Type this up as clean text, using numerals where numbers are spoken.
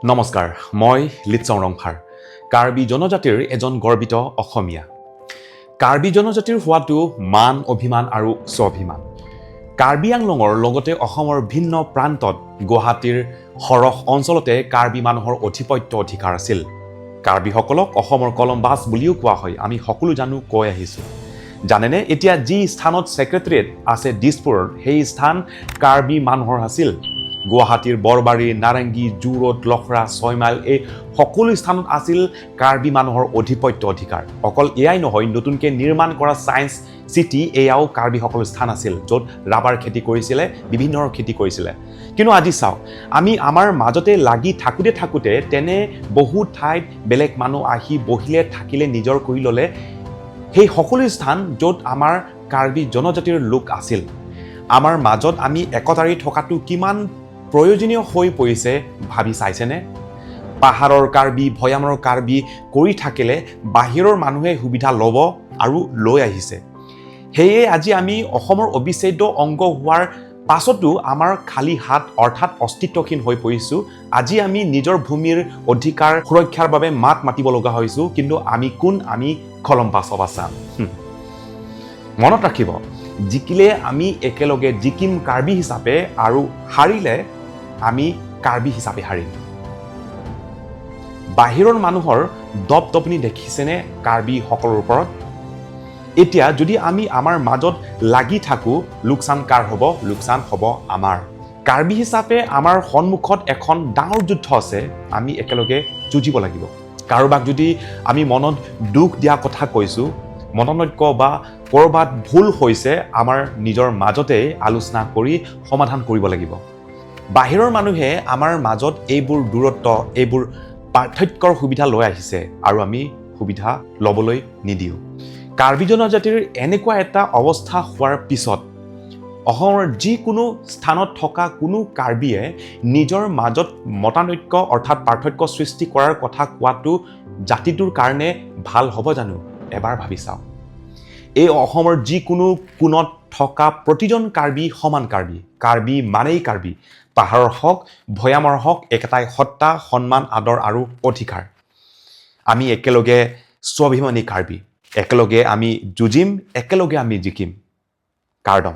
নমস্কাৰ, মই লিটচং ৰংফাৰ, কাৰ্বি জনজাতিৰ এজন গৰ্বিত অসমীয়া। কাৰ্বি জনজাতিৰ হোৱাটো মান, অভিমান আৰু স্বাভিমান। কাৰ্বি আংলঙৰ লগতে অসমৰ ভিন্ন প্ৰান্তত, গুৱাহাটীৰ সৰহ অঞ্চলতে কাৰ্বি মানুহৰ আধিপত্য অধিকাৰ আছিল। কাৰ্বিসকলক অসমৰ কলম্বাছ বুলিও কোৱা হয়। আমি সকলো জানো, কৈ আহিছোঁ। জানেনে, এতিয়া যি স্থানত ছেক্ৰেটেৰিয়েট আছে দিছপুৰত, সেই স্থান কাৰ্বি মানুহৰ আছিল। গুৱাহাটীৰ বৰবাৰী, নাৰেংগী, জু-ৰোড, লখৰা, ছয়মাইল, এই সকলো স্থানত আছিল কাৰ্বি মানুহৰ আধিপত্য অধিকাৰ। অকল এয়াই নহয়, নতুনকৈ নিৰ্মাণ কৰা ছায়েন্স চিটি, এয়াও কাৰ্বিসকলৰ স্থান আছিল, য'ত ৰাবাৰ খেতি কৰিছিলে, বিভিন্ন ধৰণৰ খেতি কৰিছিলে। কিন্তু আজি চাওক, আমি আমাৰ মাজতে লাগি থাকোঁতে থাকোঁতে তেনে বহু ঠাইত বেলেগ মানুহ আহি বহিলে, থাকিলে, নিজৰ কৰি ল'লে সেই সকলো স্থান য'ত আমাৰ কাৰ্বি জনজাতিৰ লোক আছিল। আমাৰ মাজত আমি একতাৰে থকাটো কিমান প্ৰয়োজনীয় হৈ পৰিছে, ভাবি চাইছেনে? পাহাৰৰ কাৰ্বি, ভৈয়ামৰ কাৰ্বি কৰি থাকিলে বাহিৰৰ মানুহে সুবিধা ল'ব আৰু লৈ আহিছে। সেয়ে আজি আমি অসমৰ অবিচ্ছেদ্য অংগ হোৱাৰ পাছতো আমাৰ খালী হাত, অৰ্থাৎ অস্তিত্বহীন হৈ পৰিছোঁ। আজি আমি নিজৰ ভূমিৰ অধিকাৰ সুৰক্ষাৰ বাবে মাত মাতিব লগা হৈছোঁ। কিন্তু আমি কোন? আমি কলম্বাছ অফ আছাম। মনত ৰাখিব, জিকিলে আমি একেলগে জিকিম কাৰ্বি হিচাপে আৰু হাৰিলে আমি কাৰ্বি হিচাপে হাৰিম। বাহিৰৰ মানুহৰ দপদপনি দেখিছেনে কাৰ্বিসকলৰ ওপৰত? এতিয়া যদি আমি আমাৰ মাজত লাগি থাকোঁ, লোকচান কাৰ হ'ব? লোকচান হ'ব আমাৰ। কাৰ্বি হিচাপে আমাৰ সন্মুখত এখন ডাঙৰ যুদ্ধ আছে। আমি একেলগে যুঁজিব লাগিব। কাৰোবাক যদি আমি মনত দুখ দিয়া কথা কৈছোঁ, মতানৈক্য বা ক'ৰবাত ভুল হৈছে, আমাৰ নিজৰ মাজতে আলোচনা কৰি সমাধান কৰিব লাগিব। বাহিৰৰ মানুহে আমাৰ মাজত এইবোৰ দূৰত্ব, এইবোৰ পাৰ্থক্যৰ সুবিধা লৈ আহিছে আৰু আমি সুবিধা ল'বলৈ নিদিওঁ। কাৰ্বি জনজাতিৰ এনেকুৱা এটা অৱস্থা হোৱাৰ পিছত অসমৰ যিকোনো স্থানত থকা কোনো কাৰ্বিয়ে নিজৰ মাজত মতানৈক্য, অৰ্থাৎ পাৰ্থক্য সৃষ্টি কৰাৰ কথা কোৱাটো জাতিটোৰ কাৰণে ভাল হ'ব জানো? এবাৰ ভাবি চাওক। এই অসমৰ যিকোনো কোণত থকা প্ৰতিজন কাৰ্বি সমান কাৰ্বি। কাৰ্বি মানেই কাৰ্বি। পাহাৰৰ হওক, ভৈয়ামৰ হওক, একেটাই সত্তা, সন্মান, আদৰ আৰু অধিকাৰ। আমি একেলগে স্বাভিমানী কাৰ্বি। একেলগে আমি যুঁজিম, একেলগে আমি জিকিম। কাৰ্দম।